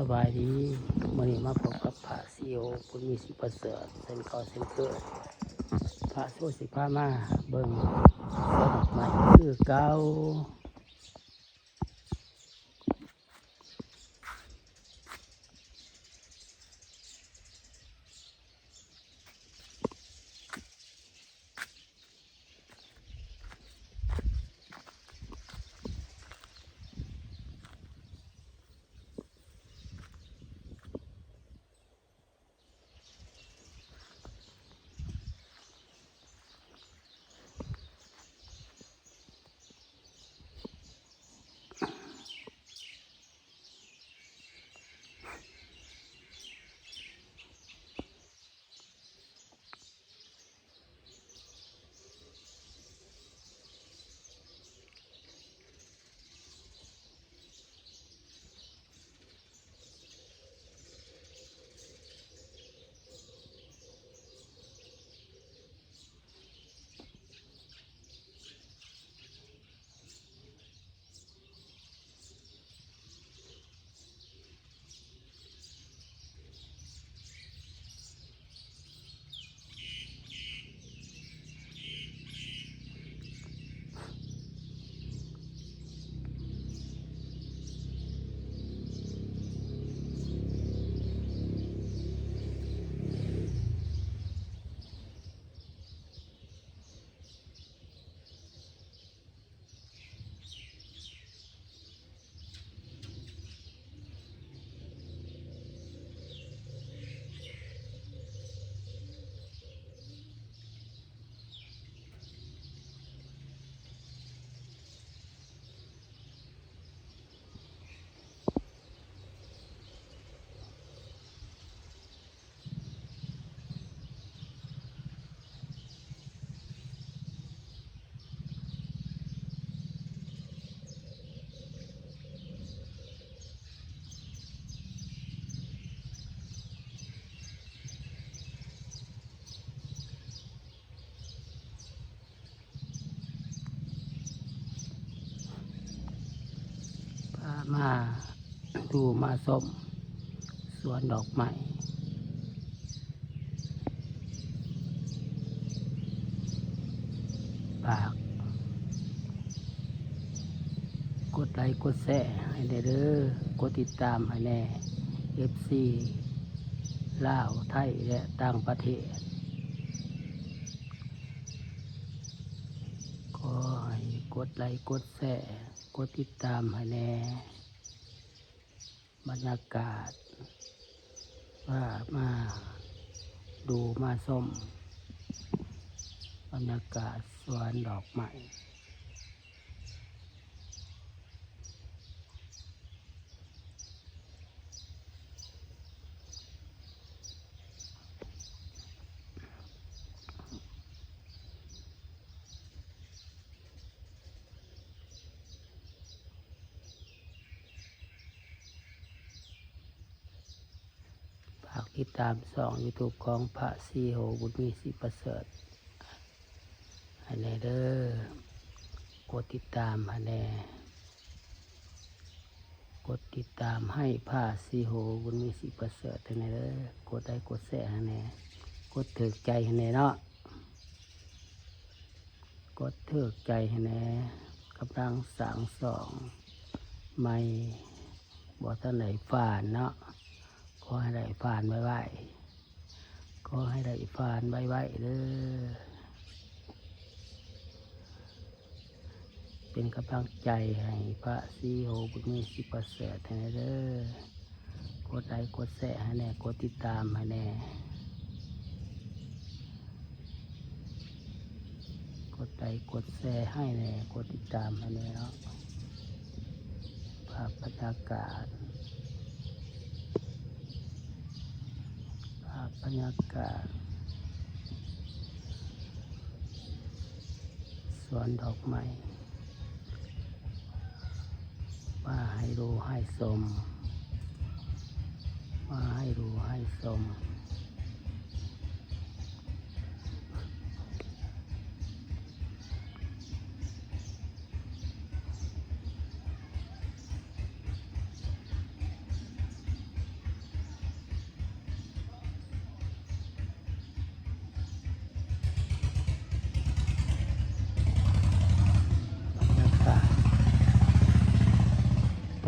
ສະບາຍດີ ມື້ນີ້ມາພົບກັບພະສີໂຫ ບຸນມີ ສີປະເສີດ ເຊັ່ນເກົ່າເຊັ່ນເຄີຍ. ພະສີໂຫຊິພາມາເບິ່ງສວນດອກໄມ້ຄືເກົ່າ. ພາມາດູມາຊົມສວນດອກໄມ້. ຝາກກົດໄລກົດແຊໃຫ້ແດ່ເດີ ກົດຕິດຕາມໃຫ້ແດ່ ເອັຟຊີ ລາວ ໄທ ແລະ ຕ່າງປະເທດ. ຂໍໃຫ້ກົດໄລກົດແຊ ກົດຕິດຕາມໃຫ້ແດ່. ບັນຍາກາດ ພາມາດູມາຊົມບັນຍາກາດສວນດອກໄມ້. ຝາກຕິດຕາມຊ່ອງຢູທູບຂອງພະສີໂຫ ບຸນມີ ສີປະເສີດ ໃຫ້ແດ່ເດີ ກົດຕິດຕາມໃຫ້ແດ່ ກົດຕິດຕາມໃຫ້ພະສີໂຫ ບຸນມີ ສີປະເສີດ ໃຫ້ແດ່ເດີ ກົດໄລກົດແຊໃຫ້ແດ່ ກົດຖືກໃຈໃຫ້ແດ່ເນາະ. ກົດຖືກໃຈໃຫ້ແດ່ ກຳລັງສ້າງຊ່ອງໃໝ່ ບໍ່ທັນໄດ້ຟານເນາະ ຂໍໃຫ້ໄດ້ຟານໄວໆ ຂໍໃຫ້ໄດ້ຟານໄວໆເດີ ເປັນກຳລັງໃຈໃຫ້ພະສີໂຫ ບຸນມີ ສີປະເສີດ ໃຫ້ແດ່ເດີ. ກົດໄລກົດແຊໃຫ້ແດ່ ກົດຕິດຕາມໃຫ້ແດ່ ກົດໄລກົດແຊໃຫ້ແດ່ ກົດຕິດຕາມໃຫ້ແດ່ເນາະ. ພາບບັນຍາກາດ ພາບບັນຍາກາດສວນດອກໄມ້ ມາໃຫ້ດູໃຫ້ຊົມ ມາໃຫ້ດູໃຫ້ຊົມ. ເ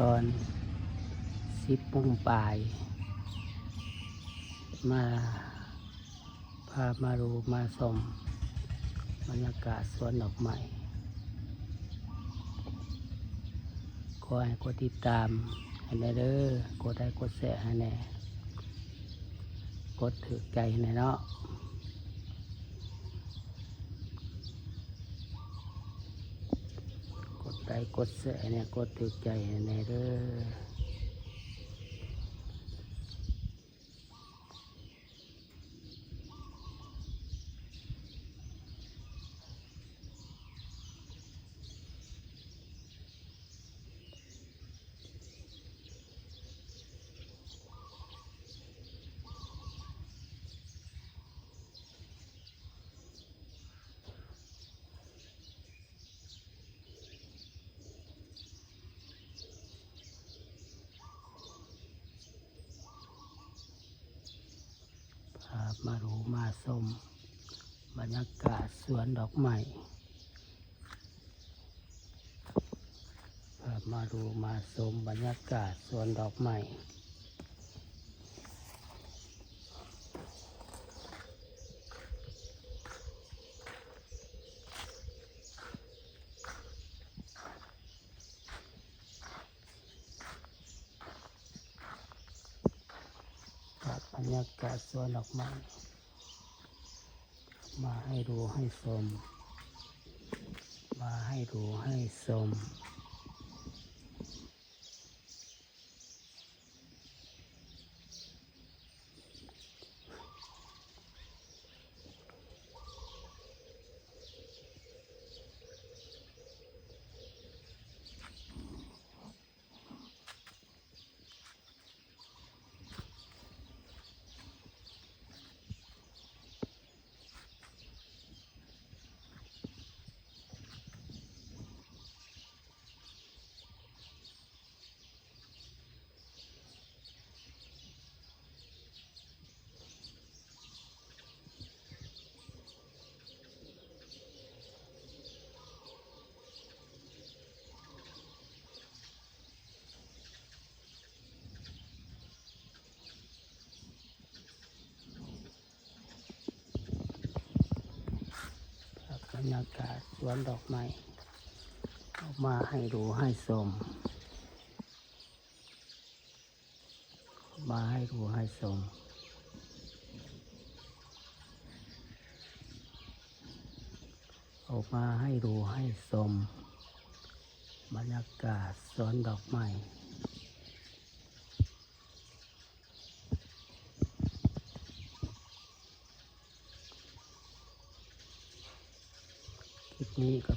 ຕອນສິບໂມງປາຍ ມາ ພາມາດູມາຊົມບັນຍາກາດສວນດອກໄມ້. ຂໍໃຫ້ກົດຕິດຕາມໃຫ້ແດ່ເດີ, ກົດໄລກົດແຊໃຫ້ແດ່, ກົດຖືກໃຈໃຫ້ແດ່ເນາະ. ກົດໄລກົດແຊໃຫ້ແດ່, ກົດຖືກໃຈໃຫ້ແດ່ເດີ. ພາມາດູມາຊົມບັນຍາກາດສວນດອກໄມ້. ພາມາດູມາຊົມບັນຍາກາດສວນດອກໄມ້. ພາບບັນຍາກາດສວນດອກໄມ້ ມາໃຫ້ດູໃຫ້ຊົມ, ມາໃຫ້ດູໃຫ້ຊົມ. ພາບບັນຍາກາດສວນດອກໄມ້ ເອົາມາໃຫ້ດູໃຫ້ຊົມ, ມາໃຫ້ດູໃຫ້ຊົມ, ເອົາມາໃຫ້ດູໃຫ້ຊົມ ບັນຍາກາດສວນດອກໄມ້. ຄລິບນີ້ກໍ